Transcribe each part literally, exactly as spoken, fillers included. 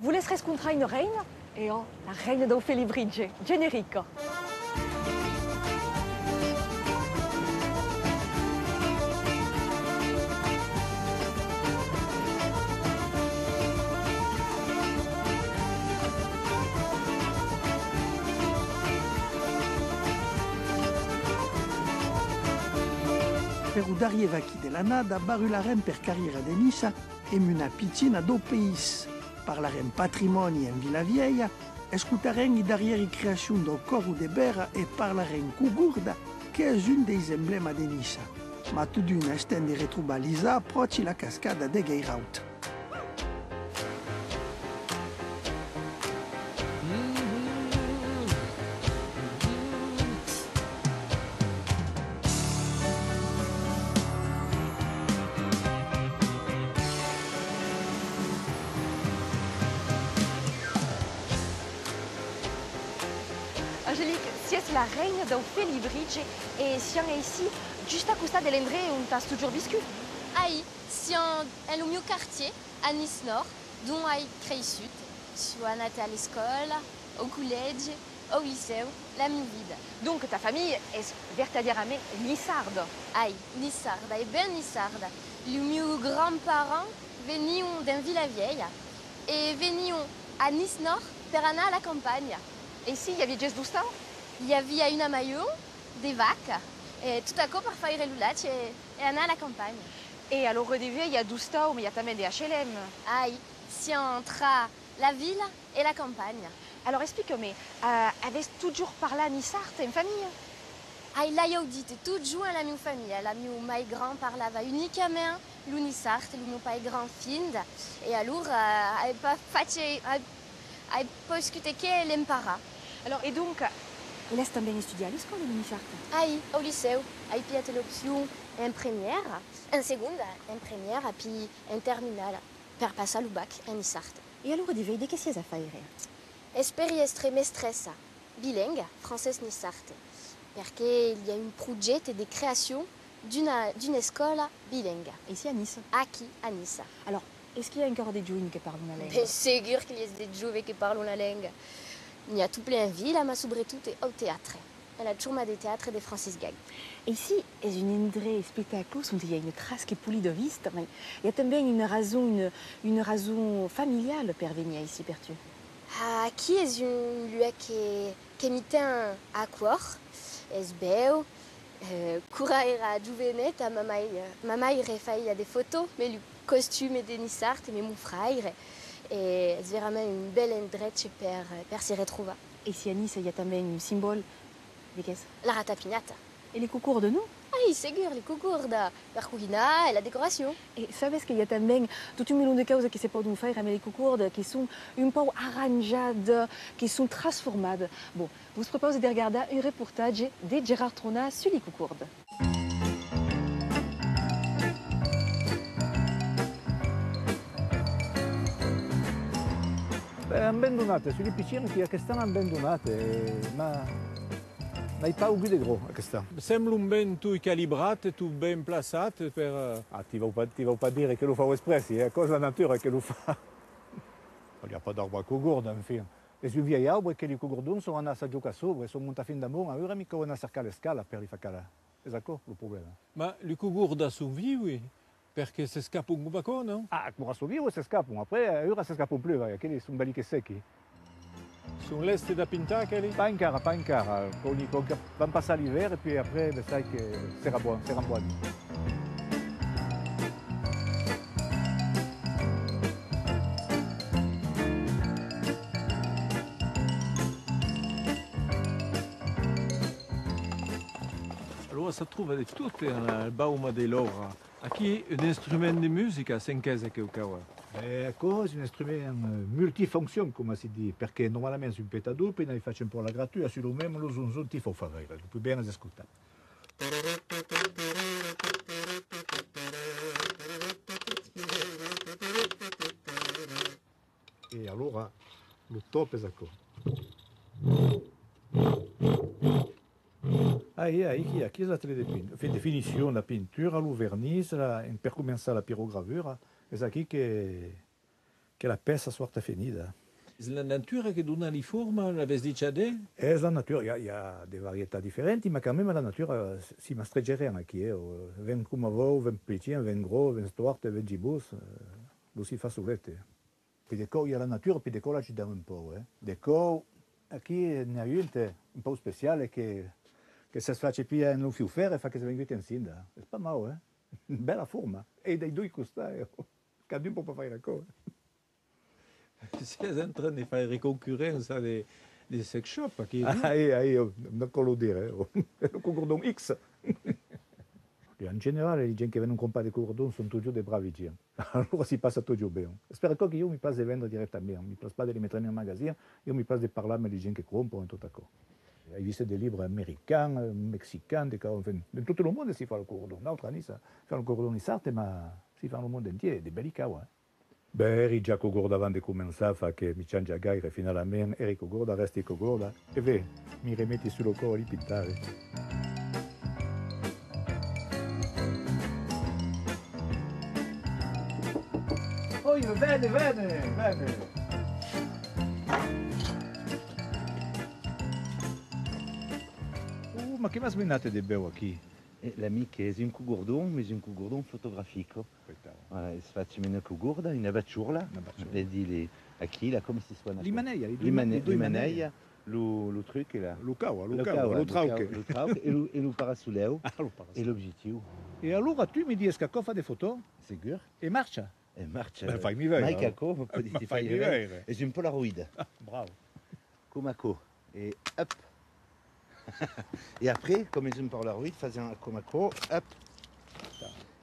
Volètz rescontrar una reina? E òc, la reina dau Felibritge, generica! Per lo darrier vaquí de l'annada, barrularem per carriera de Niça emb una piscina dau país. Parlarem patrimòni en Vila Vielha, escotarem li darrieri creacions dau Còro de Bèra e parlarem cogorda, qu'es un deis emblèmas de Niça. Mas totun, estem de retrobar Lisa pròchi la cascada de Gueiraut. Angélique, siás la reina dau Felibritge e siam aicí, just a costat de l'endrech ont as totjorn viscut. Ai, siam en lo mieu quartier, a Niça Nòrd, dont ai creissut. Siáu anat a l'escòla, au collègi, au licèu, la mieu vida. Donc, ta familha es vertadièrament niçarda. Ai, niçarda, e ben niçarda. Lu mieu grands-parents venion d'en Vila Vielha e venion a Niça Nòrd per anar a la campanha. E aicí, i aviá ges d'ostau? I aviá una maion, de vacas, e tot aquò per faire lo lach e, e anar a la campanha. E a l'ora de viure, i a d'ostau, mas i a tanben de H L M. Ai, siam tra la vila e la campanha. Alòrs, explica-me, eh, avètz totjorn parlat niçard en familha? Ai, l'ai audit totjorn en la mieu familha. La mieu mai grand parlava unicament lo niçard, lo mieu pai grand finda, e alora, eh, ai pas fach, ai, ai poscut que l'emparar. Alòrs, e donc, volètz tanben estudiar a l'escòla lo niçard? Ai, au licèu, ai pilhat l'opcion en premièra, en segonda, en premièra, pi en terminala, per passar lo bac en niçard. E a l'ora de viure, de qué siás a faire? Espèri èstre mestressa bilenga, francés-niçard, perque i a un projècte de creacion d'una, d'una escòla bilenga. Aicí a Niça? Aquí, a Niça. Alòrs, es qu'i a encara de joines que parlon la lenga? Ben segur que i a de joves que parlon la lenga. N'i a tot plen en vila, mas subretot au teatre. A la chorma de teatre de Francis Gag. Aicí es un endrech espectaclós ont i a una trasque polida vista, mas i a tanben una rason, una, una rason familiala per venir aicí per tu. Aquí es un luec que, que mi ten a cuòr. Es bèu. Eh, quora èra joveneta, ma mai-, ma maire faía de fotòs, me lu costume de niçard e me mon fraire. E es verament un bèl endrech per, per se retrovar. E aicí a Niça i a tanben un simbòl. De qu'es? La ratapinhata. E li cogordas, non? Ai, segur, li cogordas! Per coginar e la decoracion. E sabes que i a tanben tot un melon de causas que se pòdon faire amb li cogordas, que son un pauc arranjadas, que son transformadas. Bon, vos propause de regardar un reportatge de Gerard Tronat sus li cogordas. Ben, an ben donat, sus li piscinas, que aquest an an ben donat, e, ma, n'ai pas augut de gròs, aquest an. Semblon ben tot calibrat e tot ben plaçat per, eh. Ah, ti vau pas, ti vau pas dire que lo fau exprès, eh? Aquò's la natura que lo fa. I a pas d'arbre a cogorda, enfin. Es un vielh arbre que li cogordons son anats a jocar sobre, son montats fin d'amont, aüra mi cau anar cercar l'escala per li far calar. Es aquò lo problèma. Ma li cogordas son vius, perque s'escapon coma aquò, non? Ah, quora son vius s'escapon, après, aüra s'escapon plus, vai, aqueli son belic que sequi. Son lèstes d'a pintar, aqueli? Pas encara, pas encara. Quò li, quò que van passar l'ivèrn, e puèi après, bessai que serà bon, seràn bons. Alora, se tròba de tot en la bauma de l'òbra. Aquí, un instrument de musica, cen qu'es aqueu cauas? Ben, aquò es un instrument, eh, multifoncion, coma si ditz, perque normalament es un petador, puèi n'ai fach un pauc la gratura, sus lo mème, los onzons, ti fau far veire, lo pus ben es escotar. E alora, lo top es aquò. Ai, ai, aquí, aquí es l'atelièr de pin-, fin-, de finicion, la pintura, lo vernís, la, per començar la pirogravura, es aquí que, E la pèça sòrta fenida. Es la natura que dona li forma, l'avètz dich adé? Es la natura, i a, i a de varietats diferenti, ma quand même la natura, si mastregerem aquí, eh, o ven coma vòu, ven pichin, ven gròs, ven tòrt, ven gibós, eh, lo si fa solet, eh. Pi de còups i a la natura, pi de còups l'ajudam un pauc, eh. De còups, aquí n'i a un, eh, un pauc especial, eh, que, que s'es fach pilhar en lo fiu fèrre e fa qu'es vengut ensinda. Es pas mau, eh. Bèla forma. E dei doi costats, eh. Cadun pòt pas faire aquò, eh. Siás en tren de faire concurrença de, de sex shop aquí, non? Ai, ai, ò, non cau lo dire, eh, ò. Lo cogordon X. E en general, li gents que venon crompar de cogordons son totjorn de bravi gents. Alora si passa totjorn ben. Es per aquò que ieu mi plas de vendre dirèctament, mi plas pas de li metre en magasin, ieu mi plas de parlar amb li gents que crompon e tot aquò. Ai vist de libres americans, eh, mexicans, de cauas, enfin, en tot lo monde si fa lo cogordon. Nautres a Niça fèm lo cogordon nissarte, ma si fan lo monde entièr, de bèli cauas, eh. Ben, èri ja cogorda avant de començar, fa que mi chanja gaire, finalament, èri cogorda, rèsti cogorda, e ve, mi remeti sus lo còup a li pintare. Oi, vene, vene, vene! Oh, ma que m'as menat de bèu aquí? E l'amic es un cogordon, mes un cogordon fotografic. Voilà, es fach amb una cogorda, una bachorla, una bachorla. Vedi li, aquí, la, com si sona? Li manèia, li doi ma-, li doi manèia, lo, lo truc, la. Lo caua, lo caua, lo trauc. Lo trauc e lo, e lo parasolèu. Ah, lo parasolèu. E l'objectiu. E alora tu mi dies qu'aquò fa de fotò? Segur. E marcha? E marcha. Ben, fai-mi veire. Mai qu'aquò, pòdi te faire veire. Es un Polaroid. Ah, bravo. Coma aquò. E hop. E après, com es un Polaroid, fasèm coma aquò, hop.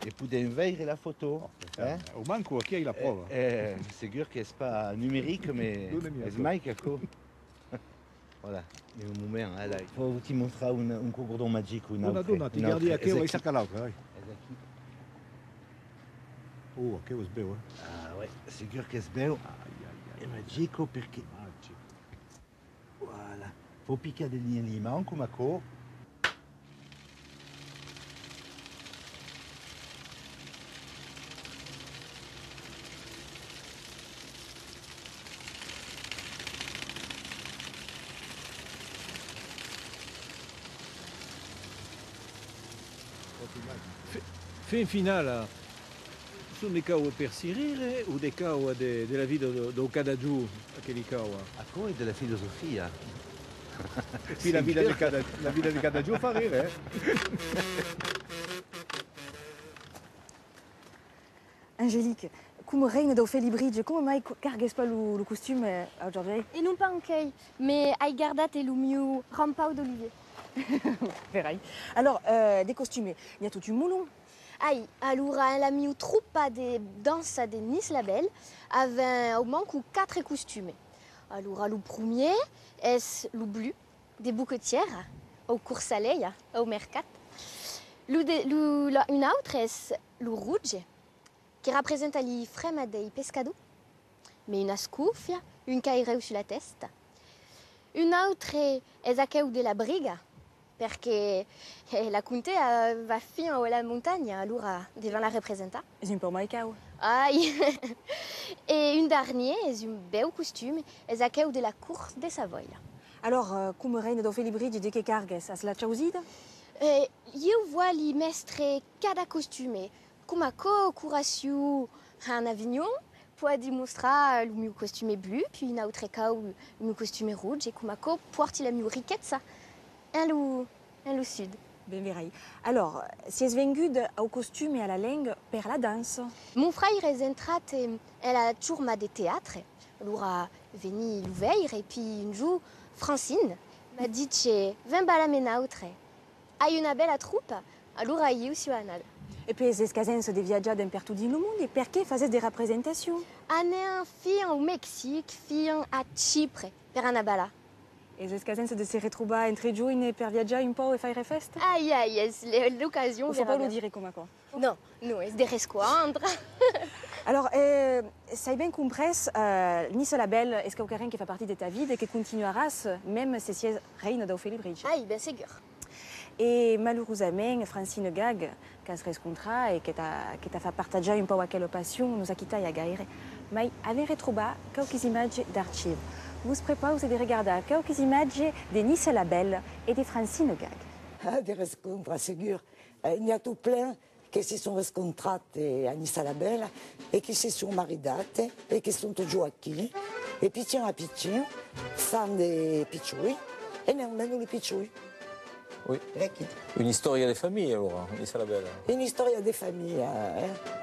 E podèm veire la fotò, eh? Au manco, aquí ai la pròva. Eh, eh, segur qu'es pas numeric, mes es mai qu'aquò. Voilà, un moment, eh, là. Fau ti mostrar un, un cogordon magic, un autre. Dona, dona, ti gardi aqueu, vai cercar l'autre, vai. Es aquí. Oh, aqueu es bèu, eh? Ah ouais, segur qu'es bèu. Ai, ai, ai. E magico perqué? Magic. Voilà. Fau picar de linha en li man, coma aquò. Fin, fin finala, son de cauas per si rire o de cauas de, de la vida dau, dau cada jorn, aqueli cauas? Aquò es de la filosofia. E pi la vida de cada, la vida de cada jorn fa rire, eh? Angélique, coma reina dau Felibritge, coma mai co-, cargues pas lo, lo costume, eh, aujourd'hui? E non pas encuei, mes ai gardat lo miu rampau d'olivier. Verai. Alors, euh, de costume, n'i a tot un molon. Ai, alora, en la miu tropa de dança de Nice la Belle, avèm au manco quatre costumes. Alora, lo promier es lo blu, de boquetièra, au Corsalèia, au mercat. Lo de, lo, la, un autre es lo roge, que representa li fremas dei pescadors, me una escofia, un cairèu sus la tèsta. Un autre es aqueu de la briga, perque, eh, la contea va fin a la montanha, alora devèm la representar. Es un pauc mai caud. Ai! E un darnier, es un bèu costume, es aqueu de la cort de Savòia. Alors, euh, coma reina dau Felibritge, de qué cargues? As la chausida? Eh, ieu vòli mèstre cada costume. Coma aquò, coraciu en Avinhon, pòdi mostrar lo miu costume blu, pi un autre còup lo miu costume roge, e coma aquò pòrti la miu riquesa en lo, en lo sud. Ben verai. Alors, siás vengut au costume e a la lenga per la dança? Mon fraire es entrat en, en la chorma de teatre, alora veni lo veire, e pi un jorn Francine m'a dich: ven balar amb nautre. Ai una bèla tropa, alora ieu siu anada. E pi es escasença de viatjar d'en pertot dins lo monde, e perqué fases de representacions? Anèm fin au Mexic, fin a Chipre, per anar balar. Es escasença de se retrobar entre joines per viatjar un pauc e faire fèsta? Ai, ai, es le-, l'ocasion verament. O fau pas lo dire coma aquò? Non, non, es de rescòndre. Alors, eh, s'ai ben comprés, eh, Nice la Belle es quauquarren que fa partit de ta vida e que continuaràs, mème se siás reina dau Felibritge. Ai, ben segur. E malurosament, Francine Gag, qu'as rescontrat e que t'a, que t'a fach partatjar un pauc aquela passion, nos a quitat i a gaire. Mai avèm retrobat quauques imatges d'archiu. Vos prepause de regardar quauques imatges de Niça la Bèla e de Francine Gag. Ah, de rescontra, segur. Eh, n'i a tot plen que se son rescontrats, eh, a Niça la Bèla e que se son maridats, eh, e que son totjorn aquí. E pichin a pichin, fan de pichoi, e ne'n menon lo pichoi. Oui. Una istòria de familha, alora, Niça la Bèla. Una istòria de familha, eh?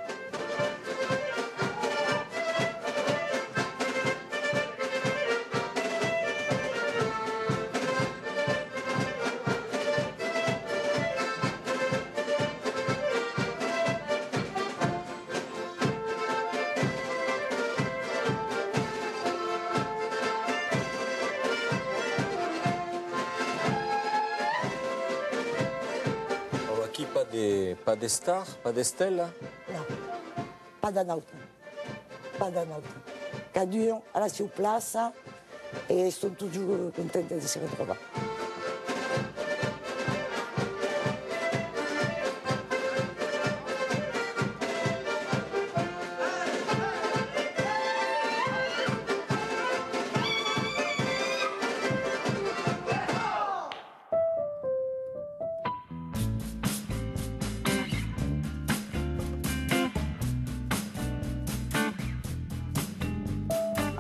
Alora, aquí pas de, pas d'estar, pas d'estela? Non, pas d'un autre. Pas d'un autre. Cadun a la sieu plaça e son totjorn contents de se retrobar.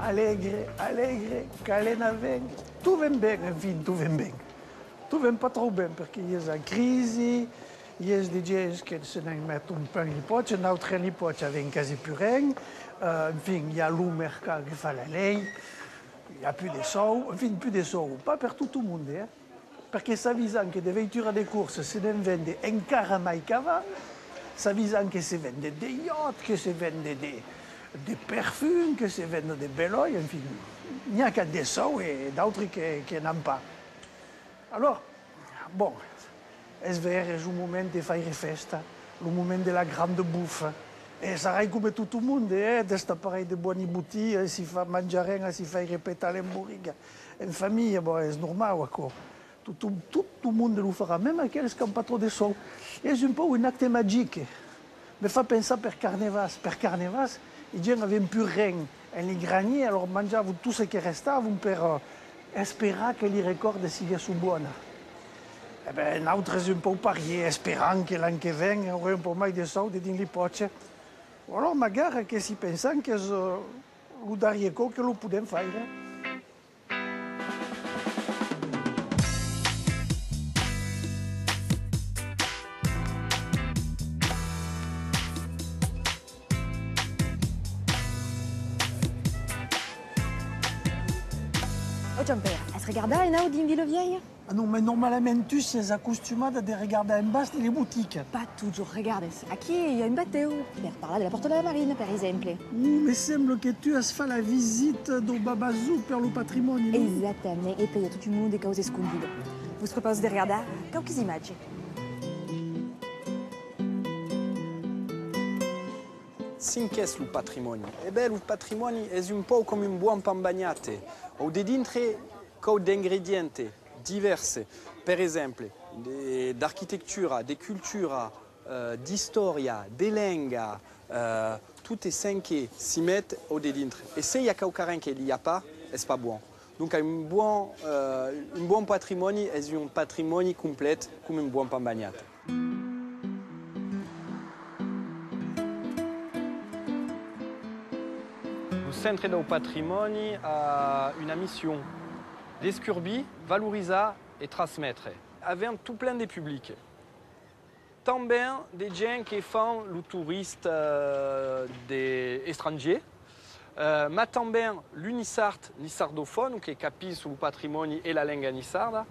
Alègre, alègre, qu'alena ven. Tot ven ben, enfin, tot ven ben. Tot ven pas tròp ben, perque i es la crisi, i es de gents que se ne'n meton pas en li pòcha, nautres en li pòcha avèm quasi pus ren. Euh, enfin, i a lo mercat que fa la lei, i a pus de sòu, enfin, pus de sòu, pas per tot lo monde, eh. Perque s'avisan que de veitura de corsa se ne'n vende encara mai qu'avant, s'avisan que se vende de iòt, que se vende de, de perfum, que se vende de belòi, enfin, n'i a qu'an de sòu e d'autres que, que n'an pas. Alòrs, bon, es ver, es un moment de faire fèsta, lo moment de la granda bofa. E sarai coma tot lo monde, eh, destaparai de bòni botilhas, si fa manjar ren, si faire petar l'emboriga. En familha, bon, es normau, aquò. Tot, tot, tot lo monde lo farà, mème aqueles qu'an pas tròp de sòu. Es un pauc un acte magic. Me fa pensar per Carnevàs. Per Carnevàs, i gents avèm pus ren en li granier, alòrs manjavan tot ce que restavan per, eh, esperar que li recòrda siguèsson bòna. E ben, nautres un pauc parier, esperam que l'an que ven aurem un pauc mai de sòu dedins li pòcha. O alòrs, magara que si pensam qu'es, eh, lo darrier còp que lo podèm faire. Ò, Jean-Pèire, as regardat en aut dins Vila Vièlha? Ah non, mas normalament tu siás acostumada de regardar en bas de li boticas. Pas totjorn, regardes. Aquí i a un batèu, per parlar de la Pòrta de la Marina, per exemple. Oh, me sembla que tu as fach la visita dau Babazou per lo patrimòni, non? Exactament, e puèi i a tot un monde de causas escondudas. Vos prepause de regardar quauques imatges. Cen qu'es lo patrimòni? E ben, lo patrimòni es un pauc coma un bòn pan banhat. Au dedintre, quò d'ingredients divèrses, per exemple, de, d'arquitectura, de cultura, eh, d'istòria, de lenga, eh, tot e cen que s'i met au dedintre. E se i a quauquarren que li a pas, es pas bòn. Donc un bòn, eh, un bòn patrimòni es un patrimòni complet, coma un bòn pan banhat. Lo Centre dau Patrimòni a una mission: descurbir, valorizar e transmetre. Avèm tot plen de public. Tanben de gents que fan lo torista, eh, de estrangier, eh, mas tanben lo niçard, niçardofòn, que capís lo patrimòni e la lenga niçarda.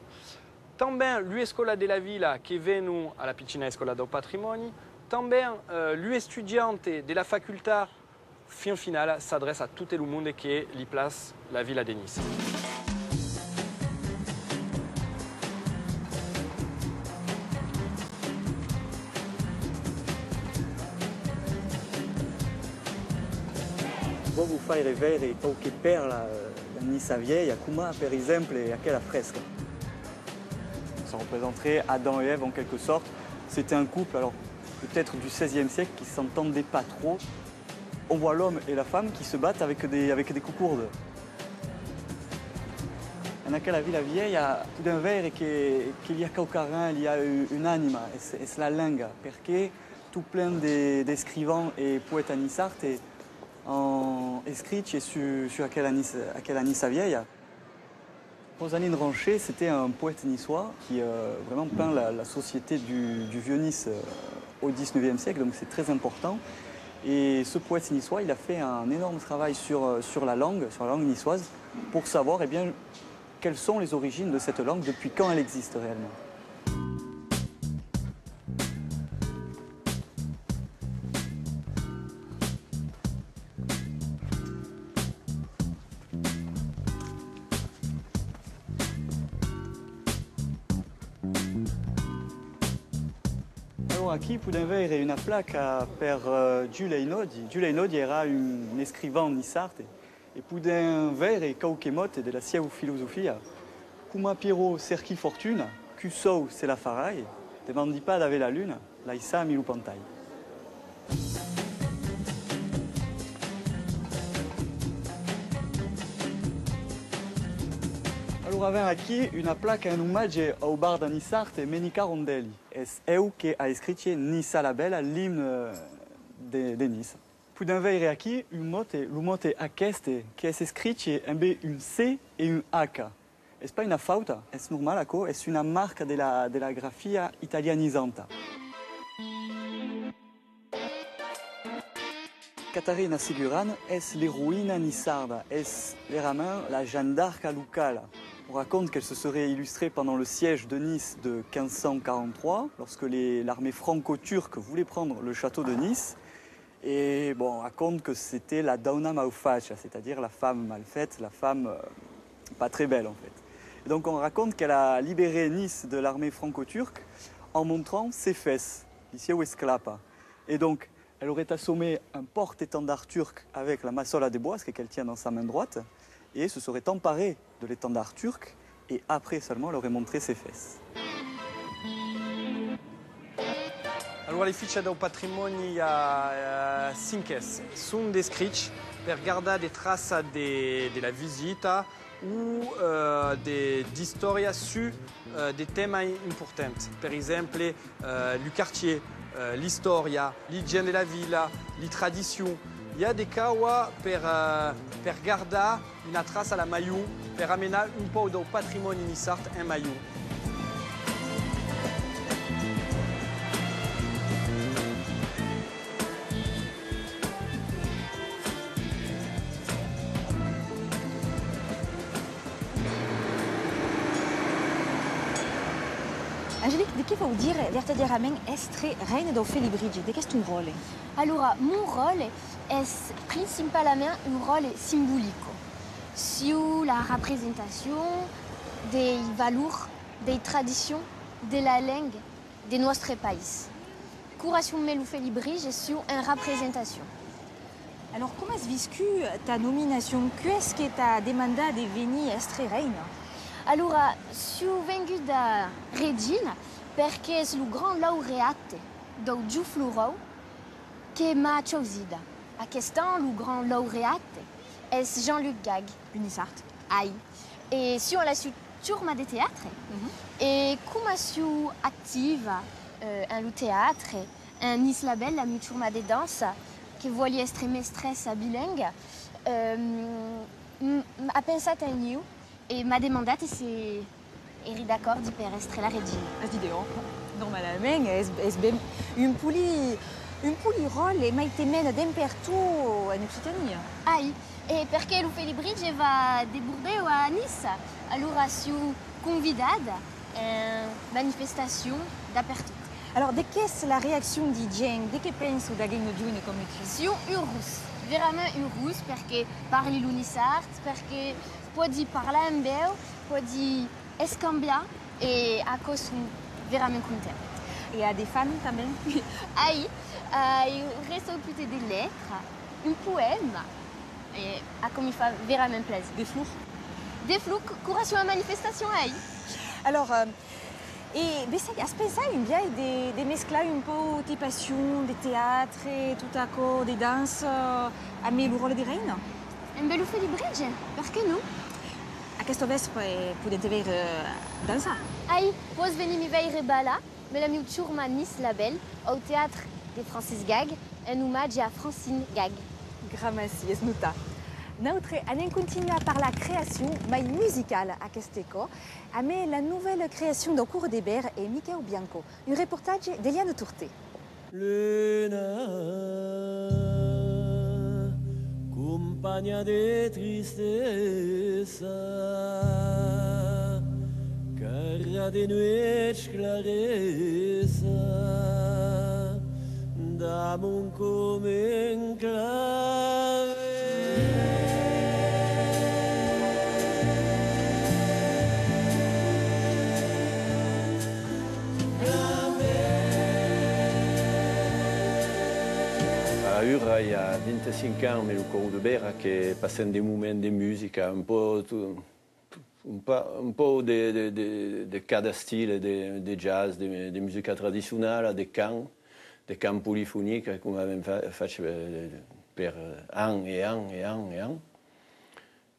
Tanben lu escòlas de la vila que venon a la pichina escòla dau patrimòni. Tanben, eh, lu estudiants de la facultat, fin finala, s'adreça a tot lo monde que li plas la vila de Niça. Vòu vos faire veire quauque pèrla, eh, de Niça Vièlha, coma, per exemple, aquela fresca. Ça représenterait Adam et Ève en quelque sorte. C'était un couple, alors, peut-être du seizième siècle, qui s'entendait pas trop. On voit l'homme et la femme qui se battent avec des, avec des coups courts. En aquela vila vielha, podèm veire que, que li a quauquarren, li a u-, una anima, es, es la lenga, perque tot plen de, d'escrivans e poètas niçards an escrich sus, sus aquela Niça, aquela Niça vielha. Rosalinde Rancher, c'était un poète niçois qui, euh, vraiment peint la, la société du, du Vieux-Nice, euh, au dix-neuvième siècle, donc c'est très important. Et ce poète niçois, il a fait un énorme travail sur, euh, sur la langue, sur la langue niçoise, pour savoir, eh bien, quelles sont les origines de cette langue, depuis quand elle existe réellement. Alora, aquí podèm veire una placa per, eh, Jules Einaudi. Jules Einaudi èra un escrivan niçard e podèm veire quauque mot de la sieu filosofia, coma Pierrot cerqui fortuna, cusòu se la farai, demandi pas d'aver la luna, laissami lo pantai. Alora avèm aquí una placa en omatge au barda niçard Menica Rondelli. Es eu que a escrich Niça la Bèla, l'imne de, de Niça. Podèm veire aquí un mot, lo mot aqueste, qu'es escrich embe un C e un H. Es pas una fauta, es normal aquò, es una marca de la, de la grafia italianizanta. Catarina Seguran es l'eroïna niçarda, es verament la Jeanne d'Arc locala. On raconte qu'elle se serait illustrée pendant le siège de Nice de quinze cent quarante-trois, lorsque les, l'armée franco-turque voulait prendre le château de Nice. Et bon, on raconte que c'était la dauna maufacha, c'est-à-dire la femme mal faite, la femme, euh, pas très belle en fait. Et donc on raconte qu'elle a libéré Nice de l'armée franco-turque en montrant ses fesses, li sieu esclapas. Et donc, elle aurait assommé un porte-étendard turc avec la maçola de bois que qu'elle tient dans sa main droite, et se serait emparée de l'étendard turc, et après seulement elle aurait montré ses fesses. Alora, a la ficha dau patrimòni i a, eh, cinc S. Son descrichs per gardar de traças de, de la visita o, eh, de, d'istòria sus, eh, de tèmas importants. Per exemple, eh, lo quartièr, eh, l'istòria, li gents de la vila, li tradicions. I a de cauas per, eh, per gardar una traça a la maion per amenar un pauc dau patrimòni niçard en maion. Angelique, de qué vòu dire vertadièrament èstre reina dau Felibritge? De qu'es ton ròtle? Alora, mon ròtle es principalament un ròtle simbolic. Siáu la representacion dei valors, dei tradicions, de la lenga de nòstre país. Quora siáu emé lo Felibritge, siáu en representacion. Alora, coma as viscut ta nominacion? Qué es que t'a demandat de venir èstre reina? Alora, siáu venguda regina perque es lo grand laureat dau Joux Florau que m'a chausida. Aquest an, lo grand laureat es Jean-Luc Gag. Un niçard. Ai. E siáu a la sieu turma de teatre. Mhm. E coma siáu activa, eh, en lo teatre, en Niça la Bèla, la mieu turma de dança, que vòli èstre mestressa bilenga, ehm, m-, m-, a pensat en ieu e m'a demandat se èri d'acòrdi per èstre la regina. As dit de òc, normalament, es, es ben un polit, un polit ròtle, e mai te mena d'en pertot en Occitània. Ai, e perque lo Felibritge va de Bordèu a Niça, alora siáu convidada en manifestacion dapertot. Alora, de qu'es la reaccion di gents? De qué pensan d'aguer una joina coma tu? Siáu urós, verament urós, perque parli lo niçard, perque pòdi parlar emb eu, pòdi escambiar, e aquò son verament content. E a de fans tanben? Ai, ai recebut de letras, un poèma, e aquò mi fa verament plaser. De flors? De flors, quora siáu a manifestacion, ai. Alora, eh, E, Bessai, as pensat un biais de, de mesclar un pauc tes passions de teatre, tot aquò, de dança, amé lo ròtle de reina? Un bèl ofèli bretge, perqué non? Aquesta vèspre, eh, podèm te veire, eh, dançar. Ai, pòs venir mi veire balar, me la miu chorma Nis la Belle, au teatre de Francis Gag, en omatge a Francine Gag. Gramací, es notat. Nautre anem continuar per la creacion, mai musicala aqueste còp, amé la novèla creacion dau Còr de Bèra e Miquèu Bianco. Un reportatge d'Eliane Tourté. Luna, companha de tristesa, cara de nuech claresa, dab mon còr m'enclave. Aüra, i a vint-e-cinc ans, amé lo Còr de Bèra, que passem de moments de musica un pauc, un pa-, un pauc de, de, de, de cada estil, de, de jazz, de, de musica tradicionala, de cant, de cant polifonic, coma avèm fa-, fach, eh, per an e an e an e an.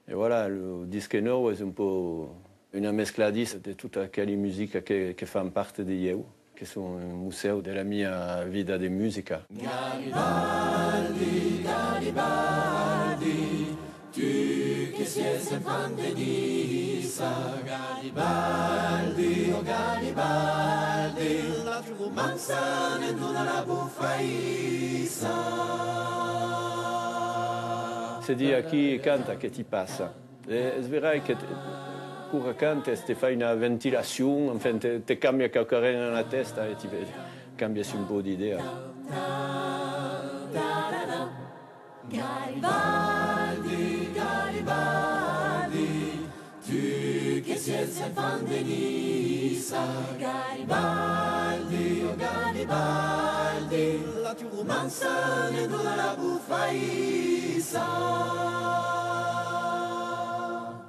E voilà, lo disc nòu es un pauc una mescladissa de tota aquela musica que, que fan part de ieu, que son un musèu de la mia vida de musica. Garibaldi, Garibaldi, tu que sies enfant de Niça. Garibaldi, oh Garibaldi, la tua romança ne'n dona la bufaissa. Se di aquí canta que t'i passa. E es verai que t-, quora cantes te fai una ventilacion, enfin, te, te cambia quauquaren en la tèsta e ti ve-, cambias un pauc d'idèa. Garibaldi, Garibaldi, tu que sies enfant de Niça, Garibaldi, oh Garibaldi, la tua romança ne'n dona la bufaissa.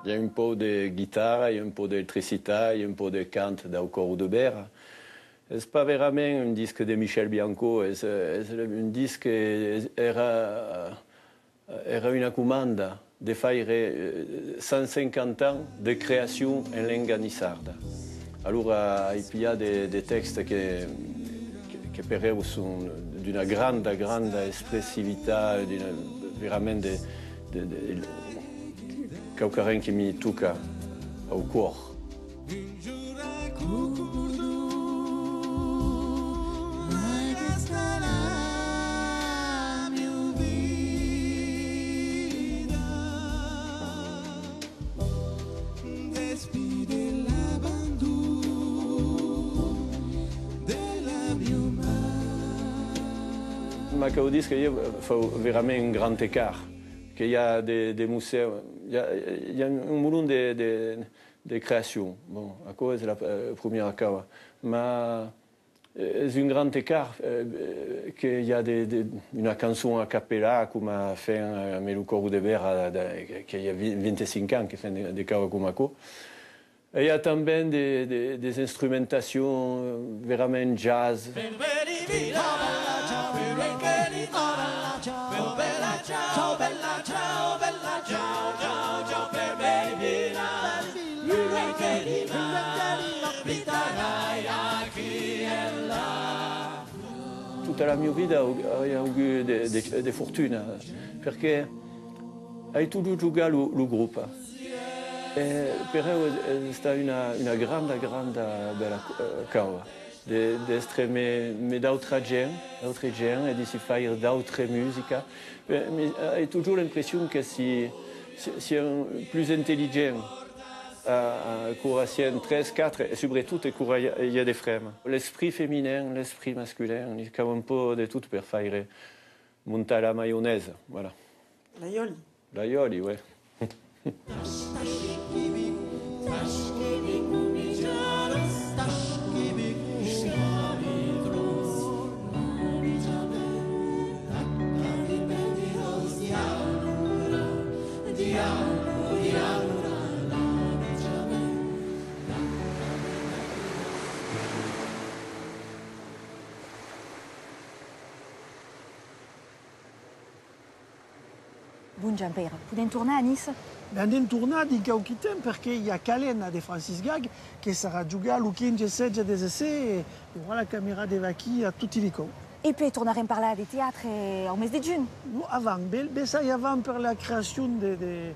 I a un pauc de guitarra, i a un pauc d'electricitat, i a un pauc de cant dau Còr de Bèra. Es pas verament un disc de Michel Bianco, es, es un disc que es, èra, èra una comanda de faire, eh, cent cinquanta ans de creacion en lenga niçarda. Alora ai pilhat de, de tèxtes que, que, que per eu son d'una granda, granda expressivitat, d'una, verament de, de, de, quauquaren que mi toca au còr. M'acaudís que ieu fau verament un grand ecart, que i a de, de musèus, i a, i a un molon de, de, de creacion. Bon, aquò es la, eh, promiera causa. Ma, eh, es un grand ecart, eh, que i a de, de, una cançon a capella, coma fèm, eh, amé lo Còr de Bèra, de, que, que i a vi-, vint-e-cinc ans que fèm de, de causa coma aquò. E i a tanben de, de, des instrumentacions verament jazz. Tota la mia vida ai, ai augut de, de, de fortuna, perque ai totjorn jogat lo, lo grop. E per eu es, es estat una, una granda, granda bèla, eh, causa de, d'èstre me, me d'autra gent, d'autre gent e de si faire d'autre musica. Eh, me, ai totjorn l'impression que si, si, si un plus intelligent, eh, eh, quora siem tres, quatre, e subretot e quora i a, i a de frema. L'esprit feminin, l'esprit masculin, li cau un pauc de tot per faire montar la maionesa, voilà. L'aiòli. L'aiòli, ouais. Bon, Jean-Pèire, podèm tornar a Niça? Ben, anem tornar dins quauqui temps, perque i a Calenda de Francis Gag que serà jogar lo quinze, setze, dètz-e-sèt, e i aurà la camera de vaquí a toti li còps. E puèi tornarem parlar de teatre au mes de junh. Lo, avant, be-, bessai avant per la creacion de, de,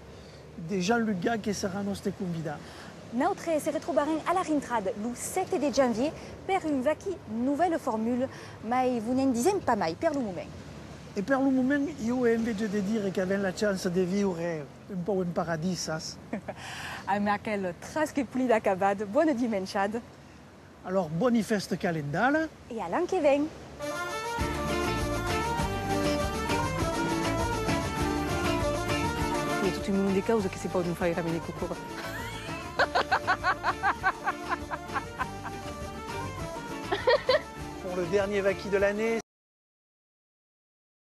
de Jean-Luc Gag, que serà nòste convidat. Nautres se retrobarem a la rintrada, lo sèt de janvièr, per un vaquí novèla formula, mai vos ne'n disèm pas mai per lo moment. E per lo moment, ieu ai enveja de dire qu'avèm la chança de viure un pauc en paradís, sas? Amb aquel tras que polida acabat, bona dimenjada. Alors, bòni fèsta calendala. E a l'an que ven! I a tot un molon de causas que se pòdon faire amb de cocòrdas. Pour le dernier vaquí de l'année,